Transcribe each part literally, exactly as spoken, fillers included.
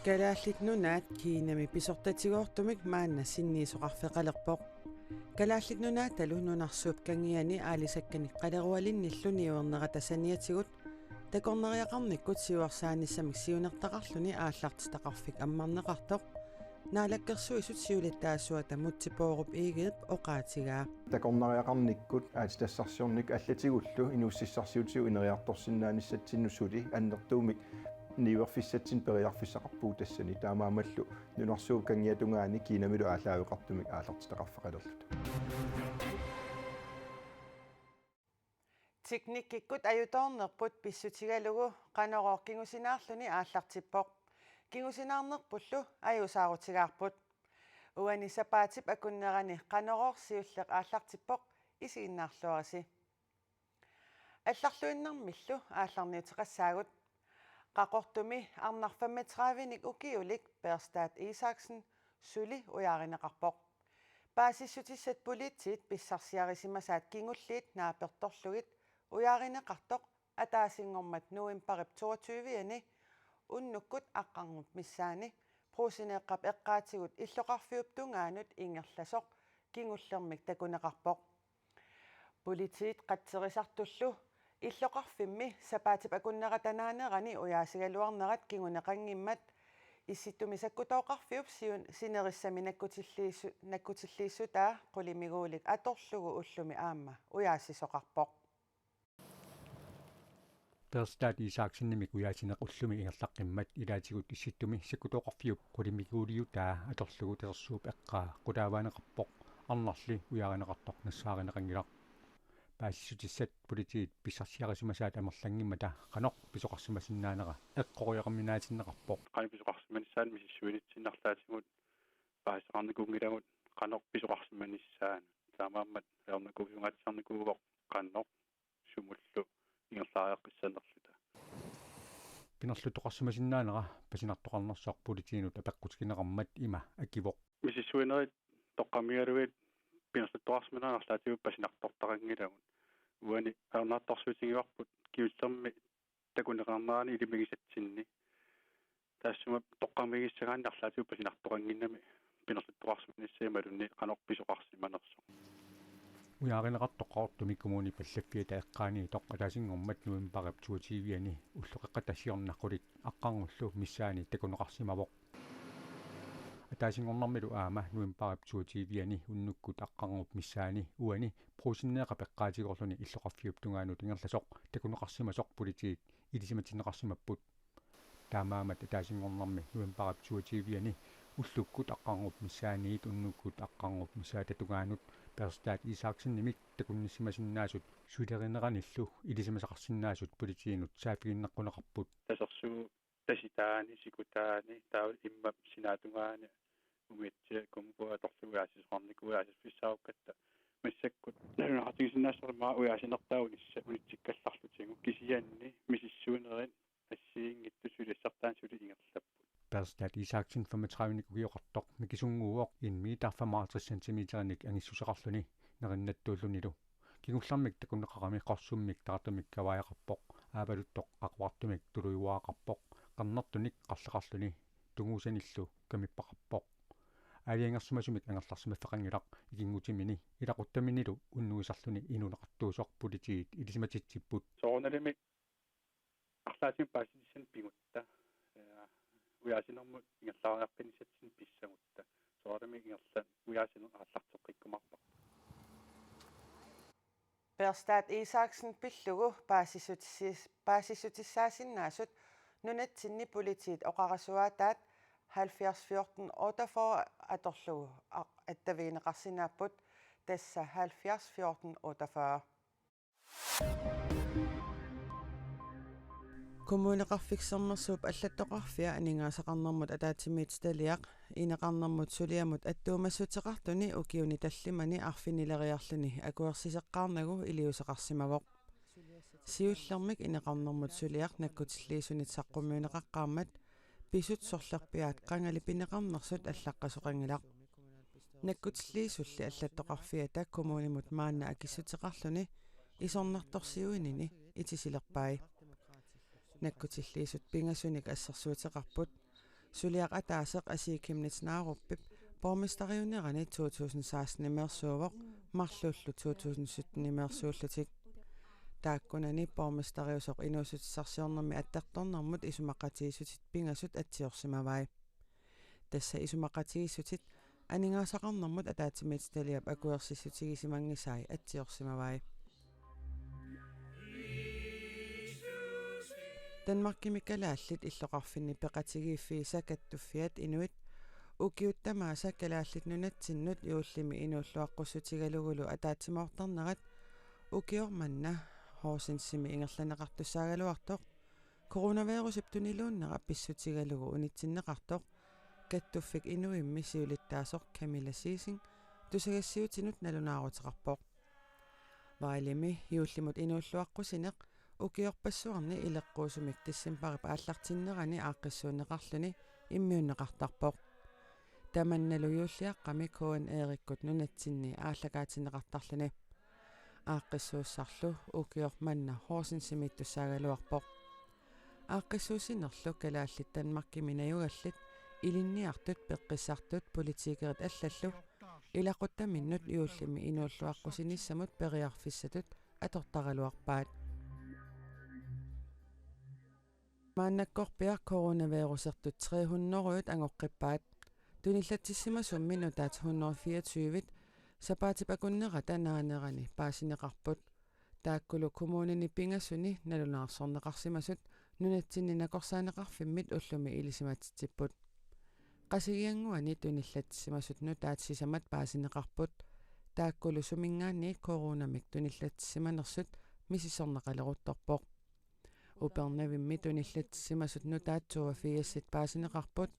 Kalaallit Nunaat Kinami pisortatigoortumik maanna sinniisoqarfeqalerpoq. Kalaallit Nunaatalu nunarsuup kangiani aalisakkanik qalerualinnillu niuernerata saniatigut takornariaqarnikkut siuarsaanissamik siunertaqarluni aallartitaqarfik ammarneqartoq Naalakkersuisut siulittaasuata Múte Bourup Egedep oqaatigaa. Takornariaqarnikkut aatsitassarsiornikkut allatigullu inuussutissarsiutigut ineriartorsinnaanissatsinnut suli annertuumik niuerfissatsinnut periarfissaqarpugut tassani, taamaammallu nunarsuup kangiatungaani Kinamilu aallaaveqartumik aallartitaqarfeqalerluta. Teknikkikkut ajutoornerput pissutigalugu Qanorooq kingusinaarluni aallartippoq. Kingusinaarnerpullu ajuusaarutigaarput. Uani sapaatip akunnerani Qanorooq siulleq aallartippoq, isiginnaarluarisi. Allarluinnarmillu aallarniuteqassaagut. Qaqortumi arnaq femogtredivenik ukiulik Berstat Isaksen suli ujaarineqarpoq. Paasissutissat politiit pissarsiarisimasaat kingulliit naapertorlugit ujaarineqartoq ataasinngormat novembarip toogtyve-ani unnukkut aqqarnerup missaani Brugseneeqqap eqqaatigut illoqarfiup tungaanut ingerlasoq kingullermik takuneqarpoq. Politiit qatserisartullu illoqarfimmi sapaatip akunnerata naanerani ujaasigaluarnerat kinguneqanngimmat Issittumi sakkutooqarfiup siun-, sinerissami nakkutilliissu-, nakkutilliissutaa qulimiguulik atorlugu ullumi aamma ujaasisoqarpoq. Berstat Isaksenimik ujaasineq ullumi ingerlaqqimmat ilaatigut Issittumi sakkutooqarfiup qulimiguuliutaa atorlugu tasersuup eqqaa qulaavaaneqarpoq arnarli ujaarineqartoq nassaarineqanngilaq. Paasissutissat politiit pissarsiarisimasaat amerlanngimmata qanoq pisoqarsimasinnaanera eqqoriarminaatinneqarpoq. Qanoq pisoqarsimanissaanut misissuinitsinnut arlaatigut paasisaqarnikuunngilagut qanoq pisoqarsimanissaanut. Taamaammat ajornakuusugatsiarnikuuvoq qanoq sumullu ingerlariaqqissanerluta. Pinerluttoqarsimasinnaanera pasinartoqarnersoq politiinut apeqqutigineqarmat ima akivoq. Misissuinerit toqqammigalugit pinerluttoqarsimanerat arlaatigut pasinartortaqanngilagut. Uani ajornartorsiutigivarput kingullermi takuneqarnerani ilimigisatsinni. Taassuma toqqammigissagaanni arlaatigut pasinartoqannginnami pinerluttoqarsimanissaq imaluunniit qanoq pisoqarsimanersoq. Ujaarineqartoq Qaqortumi kommunip allaffiata eqqaaniittoq ataasinngormat novembarip toogtyve-ani ulloqeqqata siorna qulit aqqarnullu missaani takuneqarsimavoq. Ataasinngornermilu aamma novembarip toogtyve-ani unnukkut aqqarnerup missaani uani Brugseneeqqap eqqaatigoorluni illoqarfiup tungaanut ingerlasoq takuneqarsimasoq politiit ilisimatinneqarsimapput. Taamaammat ataasinngornermi novembarip toogtyve-ani ullukkut aqqarnerup missaaniit unnukkut aqqarnerup missaata tungaanut Berstat Isaksenimik takunnissimasinnaasut sulerineranillu ilisimasaqarsinnaasut politiinut saaffiginneqquneqarput. Tasersuup tasitaani, sikutaani, taava immap sinaatungaani umiatsiaat kumikua atorlugu ujaasisoqarnikuuvoq, ujaasiffigissaarukkatta massakkut nalunaqartigisinnaasarmat ujaasinertaa unissa-, unitsikkallarlutigu, kisianni misissuinerit assigiinngitsut suliassartaanni suli ingerlapput. Berstat Isaksen femogtredivenik ukioqartoq mikisunnguuvoq en meter femoghalvtreds centimeterinik angissuseqarluni nerinnattuullunilu. Kingullermik takuneqarami qorsummik taartumik kavajaqarpoq, aavaluttoq qaqortumik tulujuaraqarpoq, qernertunik qarleqarluni tunguusanillu kamippaqarpoq. Aalajangersimasumik angerlarsimaffeqanngilaq, ikinngutimini ilaquttaminilu unnuisarluni inuuneqartuusoq politiit ilisimatitsipput. Soorunalimi arlaatigut paasissutissat pigutta, ee, ujaasinermut ingerlariaqqinnissatsinnik pissagutta. Soorunami ingerlaannaq ujaasineq aallarteqqikkumaarparput. Berstat Isaksen pillugu paasissutissis-, paasissutissaasinnaasut nunatsinni politiit oqarasuaataat halvfjerds fjorten otteogfyrre atorlugu a-, attavigineqarsinnaapput, tassa halvfjerds fjorten otteogfyrre. Kommuneqarfik Sermersuup allattoqarfia aningaasaqarnermut ataatsimiititaliaq ineqarnermut suliamut attuumassuteqartuni ukiuni tallimani arfinileriarluni akuersiseqqaarnagu iliuuseqarsimavoq. Siullermik ineqarnermut suliaq nakkutilliisunit saqqummiunneqaqqaarmat pisut sorlerpiaat qangali pineqarnersut allaqqasoqanngilaq. Nakkutilliisulli allattoqarfiata kommunimut maanna akissuteqarluni isornartorsiuinini itisilerpai. Nakkutilliisut pingasunik assersuuteqarput. Suliaq ataaseq Asii Chemnitz Narupip borgmesteriunerani to tusind seksten-imeersuuvoq, marluullu to tusind sytten-imeersuullutik. Taakkunani borgmesteriusoq inuussutissarsiornermi attartornermut isumaqatigiissutit pingasut atsiorsimavai. Tassa isumaqatigiissutit aningaasaqarnermut ataatsimiititaliap akuersissutigisimanngitsai atsiorsimavai. Danmarkimi kalaallit illoqarfinni peqatigiiffiisa kattuffiat inuit ukiut tamaasa Kalaallit Nunatsinnut juullimi inuulluaqqussutigalugulu ataatsimoortarnerat ukioq manna Horsensimik ingerlanneqartussaagaluartoq, coronavirusip tuniluunnera pissutigalugu unitsinneqartoq, kattuffik inuimmi siulittaasoq Camilla Ceesing tusagassiuutinut nalunaaruteqarpoq. Vejlemi juullimut inuulluaqqusineq ukiorpassuarni ileqquusumik decembarip aallartinnerani aaqqissuunneqarluni immiunneqartarpoq. Tamannalu juulliaqqami K N R-ikkut nunatsinni aallakaatinneqartarluni. Aaqqissuussarlu ukioq manna Horsensimiittussaagaluarpoq. Aaqqissuussinerlu kalaallit Danmarkimi najugallit, ilinniartut, peqqissartut, politikerit allallu ilaquttaminnut juullimi inuulluaqqusinissamut periarfissatut atortaraluarpaat. Maannakkorpiaq coronavirusertut tre hundrede angoqqippaat. Tunillatsissimasummi nutaat hundrede fireogtyve sapaatip akunnerata naanerani paasineqarput. Taakkulu kommunini pingasuni nalunaarsorneqarsimasut nunatsinni nakorsaaneqarfimmit ullumi ilisimatitsipput. Qasigiannguani tunillatsissimasut nutaat sisamat paasineqarput. Taakkulu suminngaanniit coronamik tunillatsissimanersut misissorneqaleruttorpoq. Upernavimmi tunillatsissimasut nutaat toogfirsit paasineqarput,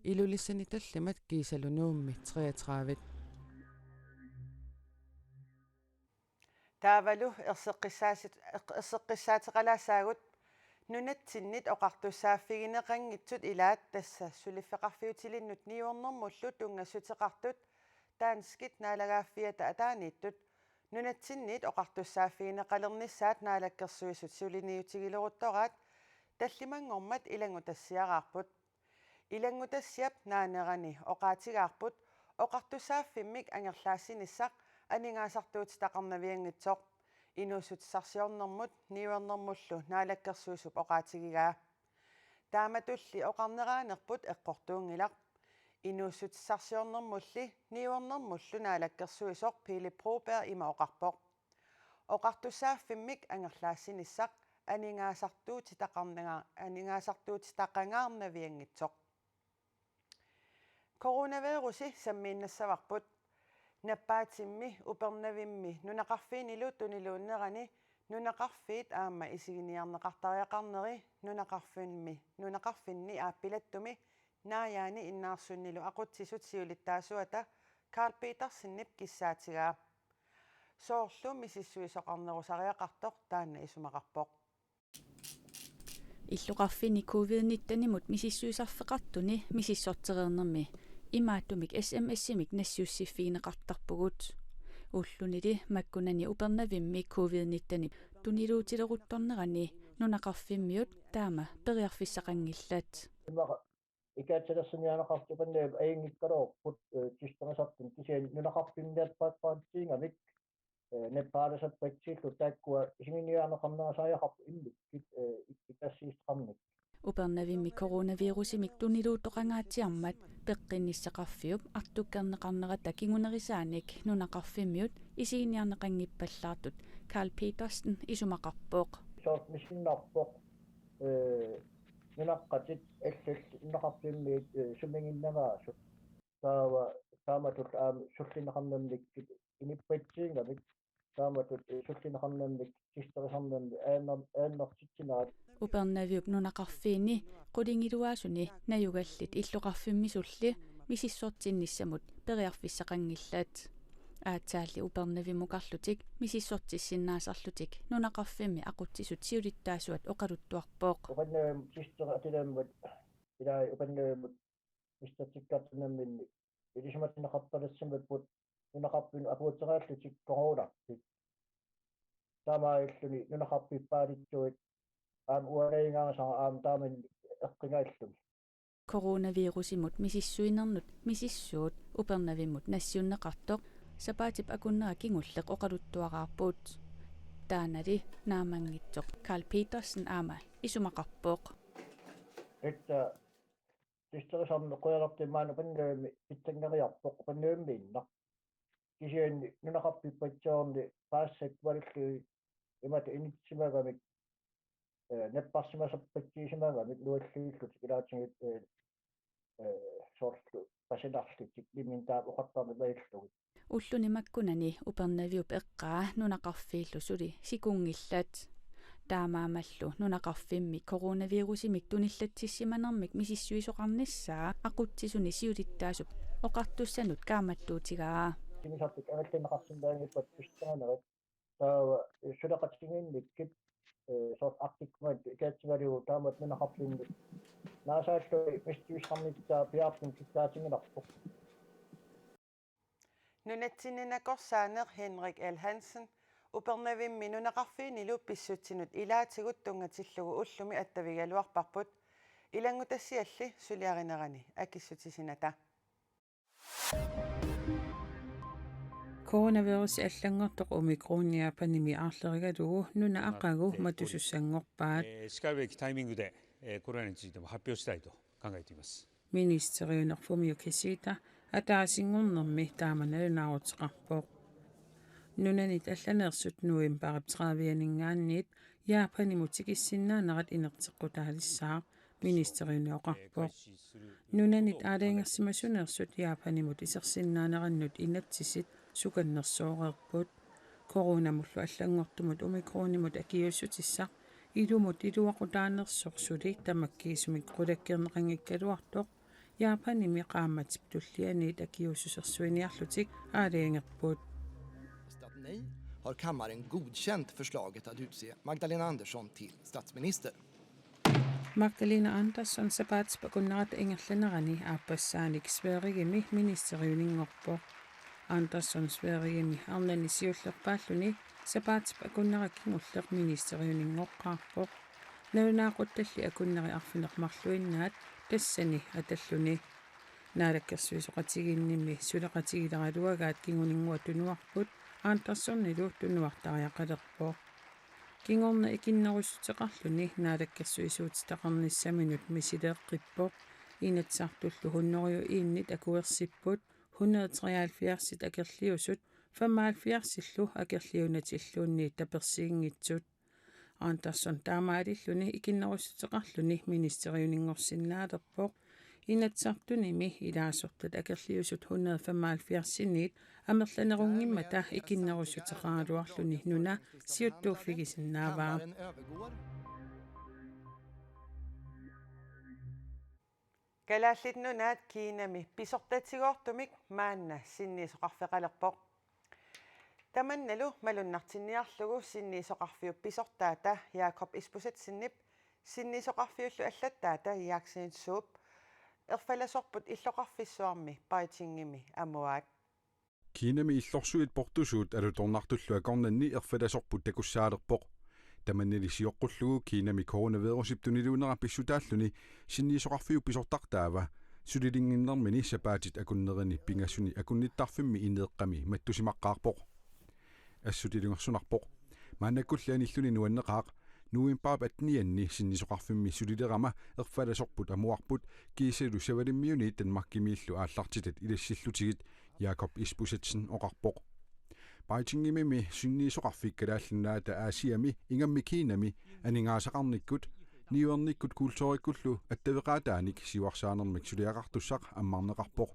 Ilulissani tallimat kiisalu Nuummi treogtredive. Taavalu erseqqissaasit-, erseqqissaateqalaassaagut. Nunatsinnit oqartussaaffigineqanngitsut ilaat, tassa suliffeqarfiutilinnut niuernermullu tunngassuteqartut danskit naalagaaffiata ataaniittut, nunatsinnit oqartussaaffigineqalernissaat Naalakkersuisut suliniutigileruttoraat tallimanngormat ilanngutassiaraarput. Ilanngutassiap naanerani oqaatigaarput oqartussaaffimmik angerlaassinissaq aningaasartuutitaqarnavianngitsoq, inuussutissarsiornermut niuernermullu Naalakkersuisup oqaatigigaa. Taamatulli oqarneraanerput eqqortuunngilaq. Inuussutissarsiornermulli niuernermullu Naalakkersuisoq Pele Broberg ima oqarpoq: Oqartussaaffimmik angerlaassinissaq aningaasartuutitaqarnanga-, aningaasartuutitaqangaarnavianngitsoq. Coronavirusi sammiinnassavarput. Nappaatimmi Upernavimmi nunaqarfiinilu tuniluunnerani nunaqarfiit aamma isiginiarneqartariaqarneri nunaqarfimmi, nunaqarfinni aappilattumi Naajaani Innaarsunnilu aqutsisut siulittaasuata Karl Petersenip kissaatigaa. Soorlu misissuisoqarnerusariaqartoq taanna isumaqarpoq. Illoqarfinni covid nittenimut misissuisarfeqartuni misissortereernermi imaattumik S M S-imik nassiussiffigineqartarpugut. Ullunili makkunani Upernavimmi covid nittenip tuniluutileruttornerani nunaqarfimmiut taama periarfissaqanngillat. Imaqa ikaatsilersiniaaneqartut Upernavimmi ajunngikkaluarput, eh, testerisartut, kisianni nunaqarfimmiappaatsiingamik, eh, nappaalasarpassuillu taakkua isiginiarneqarnerusariaqarput immikkut, eh, ikkussiissaqarnermik. Upernavimmi coronavirusimik tuniluuttoqangaatsiarmat peqqinnissaqarfiup artukkerneqarnerata kingunerisaanik nunaqarfimmiut isiginiarneqanngippallaartut Karl Petersen isumaqarpoq. Soorlu misinnarpoq, eh, nunaqqatit allallu nunaqarfimmiit, eh, sumiginnavaasut. Taava taamatut aamma sullinneqarnermikkut inuppatsiingamik taamatut, eh, sullinneqarnermik testerisarnermi aanner-, aannertitsinerat. Upernaviup nunaqarfiini qulingiluaasuni najugallit illoqarfimmisulli misissortinnissamut periarfissaqanngillat. Aatsaalli Upernavimukarlutik misissortissinnaasarlutik nunaqarfimmi aqutsisut siulittaasuat oqaluttuarpoq. Upernavimut testeri atulermat ilai Upernavimut misissortikkaatitsinnerminni ilisimatinneqartarissimapput nunaqarfinnut apuuteriallutik coronarpit. Taamaalilluni nunaqarfik paalitsuit aamma uangaangaasara aamma taamani eqqunngillutik. Coronavirusimut misissuinernut misissuut Upernavimmut nassiunneqartoq sapaatip akunnera kingulleq oqaluttuaraarput. Taannali naammanngitsoq Karl Petersen aamma isumaqarpoq. Etta tisterisarneq qujanartumik maani Upernavimmi pitsanngeriarpoq, Upernavimmiinnaq. Kisianni nunaqarfik patsiorni paasisakka valgui imatut inissisimagamik, eh, napparsimasarpatsiisimagamik nualliillutik ilaatigut, eh, eh, soorlu pasinarlutik, immini taama oqartarneq malillugit. Ulluni makkunani Upernaviup eqqaa nunaqarfiillu suli sikunngillat. Taamaammallu nunaqarfimmi coronavirusimik tunillatsissimanermik misissuisoqarnissaa aqutsisuni siulittaasup oqartussanut kaammattuutigaa. Sinisartik angallanneqarsinnaanngippat pissaanerit taava suleqatigiinnikkut, eh, soorlu Arctic Command ikaatsivalugu taamatut nunaqarfimmi naasaalluni misissuisarnissaa piaartumik pitsaatigilerpoq. Nunatsinni nakorsaaneq Henrik L. Hansen Upernavimmi nunaqarfiinilu pissutsinut ilaatigut tunngatillugu ullumi attavigigaluarparput. Ilanngutassialli suliarinerani akissutissinnaavat. Coronavirus allanngortoq Omicron Japanimi aarlerigalugu nunat aqagu matusussanngorpaat. えー、しかるべきタイミングで、えー、これらについても発表したいと考えています。 Ministeriuneq Fumio Kishida ataasinngornermi taama nalunaaruteqarpoq. Nunanit allaneersut novembarip tredive-ninngaanniit Japanimut tikissinnaanerat inerteqqutaalissaaq, ministeriuni oqarpoq. Nunanit aalajangersimasuneersut Japanimut isersinnaanerannut inatsisit sukannersooreerput. Coronamullu allanngortumut Omicronimut akiuussutissaq ilumut iluaqutaanersoq suli tamakkiisumik qulakkeerneqanngikkaluartoq Japanimi qaammatip tullianiit akiuussusersuiniarlutik aalajangerput. Röstat nej har kammaren godkänt förslaget att utse Magdalena Andersson till statsminister. Magdalena Andersson sapaatip akunnerata ingerlanerani aappassaanik Sverigemi ministeriuninngorpoq. Andersson Sverigemi arnani siullerpaalluni sapaatip akunnera kingulleq ministeriuninngoqqaarpoq. Nalunaaquttalli akunneri arfineq-marluinnaat tassani atalluni. Naalakkersuisooqatigiinnimmi suleqatigileraluagaat kinguninnguaq tunuarput, Anderssonilu tunuartariaqalerpoq. Kingorna ikinnerussuteqarluni naalakkersuisuutitaqarnissaminut misileeqqippoq. Inatsisartullu hundrede og en akuersipput, hundrede og treoghalvfjerds akerliusut, femoghalvfjerdsillu akerliunatilluunniit tapersiinngitsut. Andersson taamaalilluni ikinnerussuteqarluni ministeriuninngorsinnaalerpoq. Inatsisartunimi ilaasortat akerliusut hundrede og femoghalvfjerdsiniit amerlanerunngimmat ikinnerussuteqaraluarluni nuna siuttuuffigisinnaavaa. Kalaallit Nunaat Kinami pisortatigoortumik maanna sinniisoqarfeqalerpoq. Tamannalu malunnartinniarlugu sinniisoqarfiup pisortaata Jakob Isbosethsenip sinniisoqarfiullu allattaata Yaxin Suup erfalasorput illoqarfissuarmi Beijingimi amuaat. Kinami illorsuit portusuut alutornartullu akornanni erfalasorput takussaalerpoq. Tamannali sioqqullugu Kinami coronavirusip tuniluunera pissutaalluni sinniisoqarfiup pisortartaava sulilinnginnermini sapaatit akunnerini pingasuni akunnittarfimmi ineeqqami mattusimaqqaarpoq. Assut ilungersunarpoq. Maannakkulli anilluni nuanneqaaq. Novembarip attenianni sinniisoqarfimmi sulilerama erfalasorput amuarput kiisalu Savalimmiuniit Danmarkimiillu aallartitat ilassillutigit, Jakob Isbosethsen oqarpoq. Beijingimimi sinniisoqarfik Kalaallit Nunaata Aasiami ingammik Kinami aningaasaqarnikkut, niuernikkut kulturikkullu attaveqaataanik siuarsaanermik suliaqartussaq ammarneqarpoq.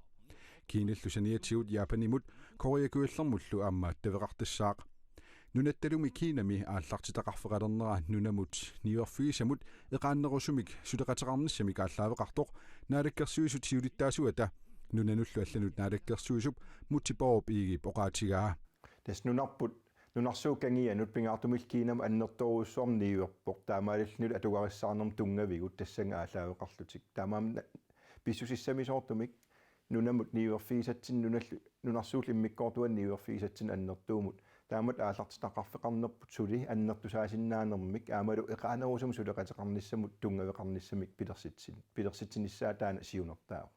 Kinallu saniatigut Japanimut Korea Kujallermullu aamma attaveqartassaaq. Nunattalumi Kinami aallartitaqarfeqalernera nunamut niuerfigisamut eqaannerusumik suleqateqarnissamik aallaaveqartoq Naalakkersuisut siulittaasuata nunanullu allanut naalakkersuisup Múte Bourup Egedep oqaatigaa. Tassa nunarput, nunarsuup kangianut pingaartumillu Kinamut annertoorujussuarmik niuerpoq, taamaalillunilu atugarissaarnermut tunngavigut tassannga aallaaveqarlutik. Taamaammat pissusissamisoortumik nunamut niuerfigisatsinnut, nunallu-, nunarsuullu immikkoortuani niuerfigisatsinnut annertuumut Taamatut aallartitaqarfeqarnerput suli annertusaasinnaanermik aammalu eqaanerusumik suleqateqarnissamut tunngaveqarnissamik pilersitsin-, pilersitsinissaa taanna siunertaavoq.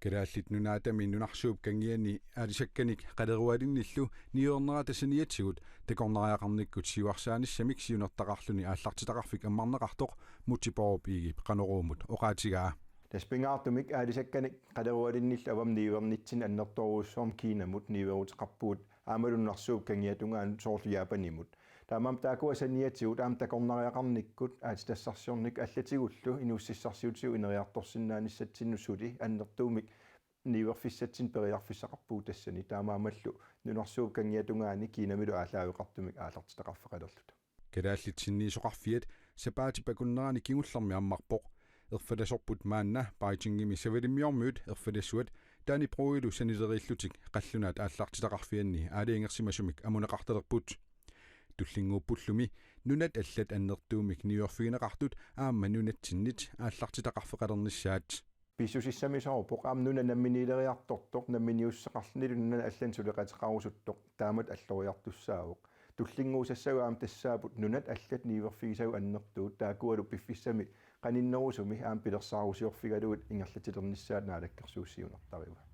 Kalaallit Nunaatami nunarsuup kangiani aalisakkanik qalerualinnillu niuernerata saniatigut takornariaqarnikkut siuarsaanissamik siunertaqarluni aallartitaqarfik ammarneqartoq Múte Bourup Egedep Qanoruumut oqaatigaa. Tassa pingaartumik aalisakkanik qalerualinnillu avammut niuernitsinni annertoorujussuarmik Kinamut niueruteqarpugut aammalu nunarsuup kangiata tungaanut soorlu Japanimut. Taamaammat taakkua saniatigut aamma takornariaqarnikkut aatsitassarsiornikkut allatigullu inuussutissarsiutigut ineriartorsinnaanissatsinnut suli annertuumik niuerfissatsinnut periarfissaqarpugut tassani, taamaammallu nunarsuup kangiata tungaani Kinamilu aallaaveqartumik aallartitaqarfeqalerluta. Kalaallit Sinniisoqarfiat sapaatip akunnerani kingullermi ammarpoq. Erfalasorput maanna Beijingimi savalimmiormiut erfalassuat Dannebrog-ilu sanileriillutik qallunaat aallartitaqarfianni aalajangersimasumik amuneqartalerput. Tullinnguuppullumi nunat allat annertuumik niuerfigineqartut aamma nunatsinnit aallartitaqarfeqalernissaat. Pissusissamisoorpoq aamma nuna namminiileriartortoq namminiussuseqarlunilu nunani allani suleqateqarusuttoq taamatut alloriartussaavoq. Tullinnguusassagut aamma tassaapput nunat allat niuerfigisagut annertuut, taakkualu piffissami qaninnerusumi aamma pilersaarusiorfigalugit ingerlatilernissaat naalakkersuisut siunertarivaat.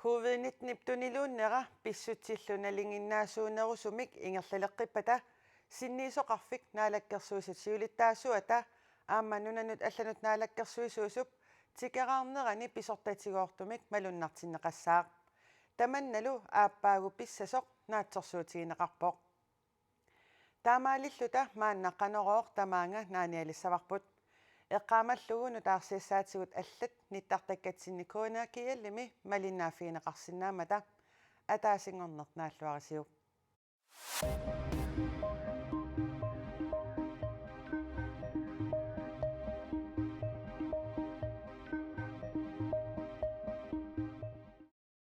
Covid nittenip tuniluunnera pissutsillu nalinginnaasuunerusumik ingerlaleqqippata Sinniisoqarfik Naalakkersuisut siulittaasuata aamma nunanut allanut naalakkersuisuusup tikeraarnerani pisortatigoortumik malunnartinneqassaaq. Tamannalu aappaagu pissasoq naatsorsuutigineqarpoq. Taamaalilluta maanna Qanorooq tamaanga naanialissavarput. Eqqaamallugu nutaarsiassaatigut allat nittartakkatsinni K N R G L-imi malinnaaffigineqarsinnaammata. Ataasinngorneq naalluarisiuk.